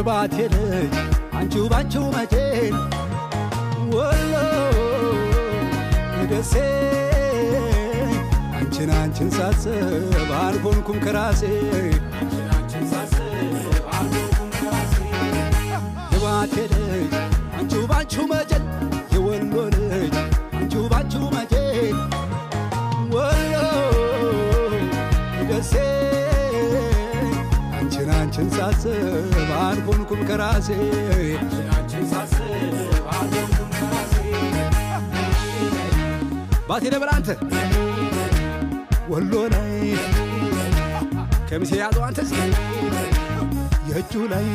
የባቴ ልጅ አንቺው ባንቺው መቼን ወሎ ደሴ አንቺን አንቺን ሳስብ አልሆንኩም ከራሴ የባቴ ልጅ አንቺው ባንቺው መቼን የወሎ ልጅ አንቺው ባንቺው መቼን ወሎ ደሴ አንቺን አንቺን ሳስብ አልሆንኩም ከራሴ ባቴ ደብረ አንተ ወሎ ላይ ከሚሴ ያዘው አንተ የእጁ ላይ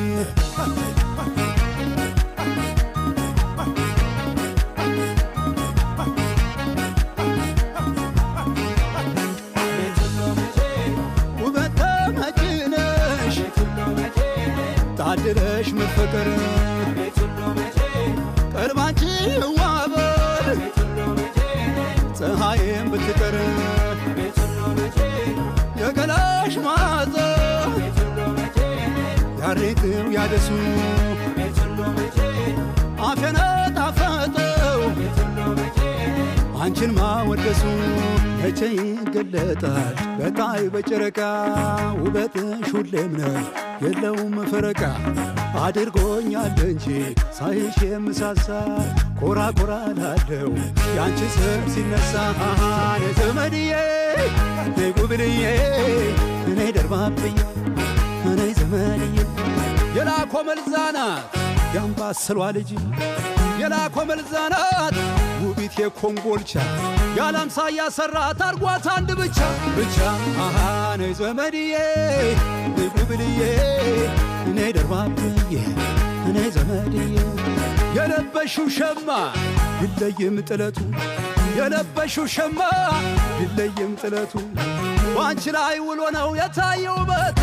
ውበት ተመችነሽ ታድለሽ መፈቀር ቀርባንቺ ዋበል ፀሐይም ብትቀር የገላሽ ማዕዛ ያሬትው ያደሱ አፌን ጣፈጠው አንቺን ማወደሱ መቼ ይገለጣል በታይ በጨረቃ ውበትሽ ሁሌም ነው የለውም ፈረቃ አድርጎኛል እንጂ ሳይሽ የምሳሳ ኮራ ኮራ ላለው ያንቺ ስም ሲነሳ እኔ ዘመድዬ እኔ ጉብልዬ እኔ ደርባብዬ እኔ ዘመድዬ የላኮ መልዛናት ያምባሰሏ ልጅ የላኮ መልዛናት ውቢት የኮንጎልቻ ያላምሳ ያሰራት አርጓት አንድ ብቻ ብቻ አሃ እኔ ዘመድዬ እኔ ጉብልዬ እኔ ደርባብዬ እኔ ዘመድዬ የለበሽው ሸማ ቢለይም ጥለቱ የለበሽው ሸማ ቢለይም ጥለቱ ባንቺ ላይ ውሎ ነው የታየው ውበቱ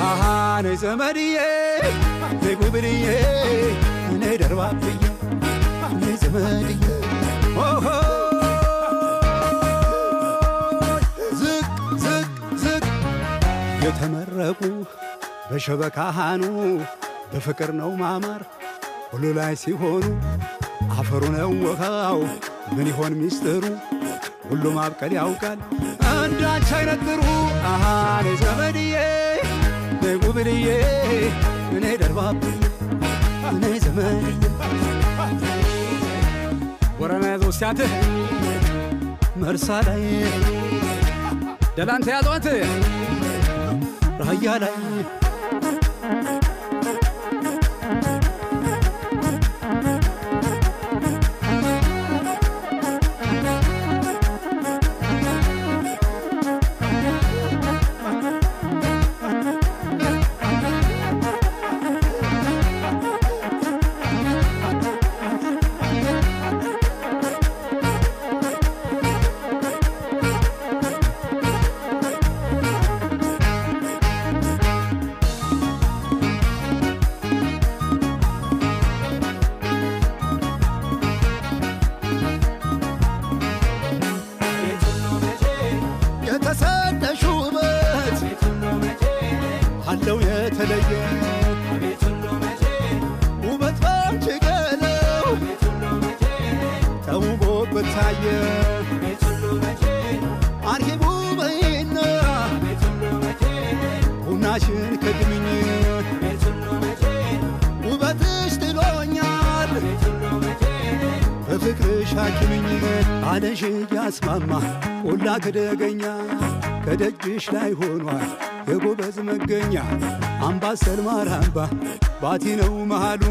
አሃ እኔ ዘመድዬ እኔ ጉብልዬ እኔ ደርባብዬ እኔ ዘመድዬ ኦሆ ዝቅ ዝቅ ዝቅ የተመረቁ በሸበካሃኑ በፍቅር ነው ማማር ሁሉ ላይ ሲሆኑ አፈሩ ነው ውሃው ምን ይሆን ሚስጥሩ ሁሉ ማብቀል ያውቃል እንዳንቺ አይነት ጥሩ አሃ እኔ ዘመድዬ እኔ ጉብልዬ እኔ ደርባብዬ እኔ ዘመድዬ ወረና ያዘው እስቲ አንተ መርሳ ላይ ደላንተ ያዘው አንተ ራያ ላይ የተሰጠሽ ውበት አለው የተለየ ውበት ባንቺ ገለው ተውቦበት ታየ አርሂቡ በይና ቡናሽን ከድምኝ ውበትሽ ጥሎኛል በፍቅርሽ ሐኪምኝ አለሽ ያስማማ ቆላ ከደገኛ ከደጅሽ ላይ ሆኗል የጎበዝ መገኛ አምባሰል ማራምባ ባቲ ነው መሃሉ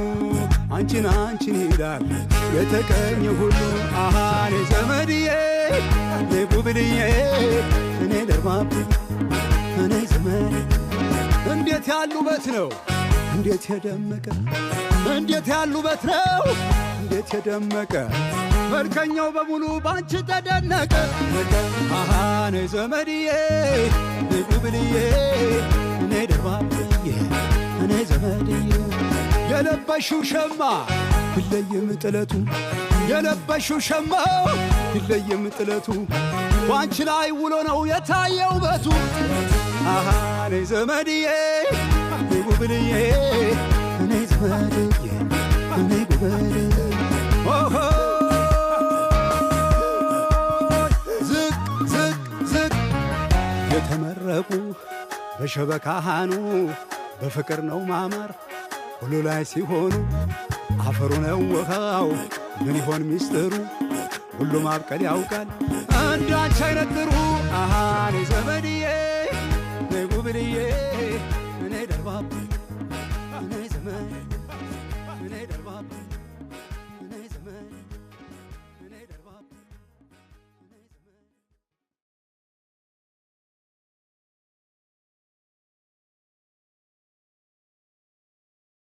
አንቺን አንቺን ይላል የተቀኘ ሁሉ አሃ እኔ ዘመድዬ እኔ ጉብልዬ እኔ ደርባብዬ እኔ ዘመድ እንዴት ያሉ ውበት ነው እንዴት የደመቀ እንዴት ያሉ ውበት ነው እንዴት የደመቀ መልከኛው በሙሉ ባንቺ ተደነቀ አሃ እኔ ዘመድዬ እኔ ጉብልዬ እኔ ደርባብዬ እኔ ዘመድዬ የለበሽው ሸማ ቢለይም ጥለቱ የለበሽው ሸማ ቢለይም ጥለቱ ባንቺ ላይ ውሎ ነው የታየው ውበቱ አሃ እኔ ዘመድዬ እኔ ጉብልዬ ዘመድዬ ነይ ጉበል። ኦሆ ዝቅ ዝቅ ዝቅ። የተመረቁ በሸበካሃኑ በፍቅር ነው ማማር ሁሉ ላይ ሲሆኑ፣ አፈሩ ነው ውሃው ምን ይሆን ሚስጥሩ? ሁሉ ማብቀል ያውቃል እንዳንቺ አይነት ጥሩ። አሃ ነይ ዘመድዬ ነይ ጉብልዬ።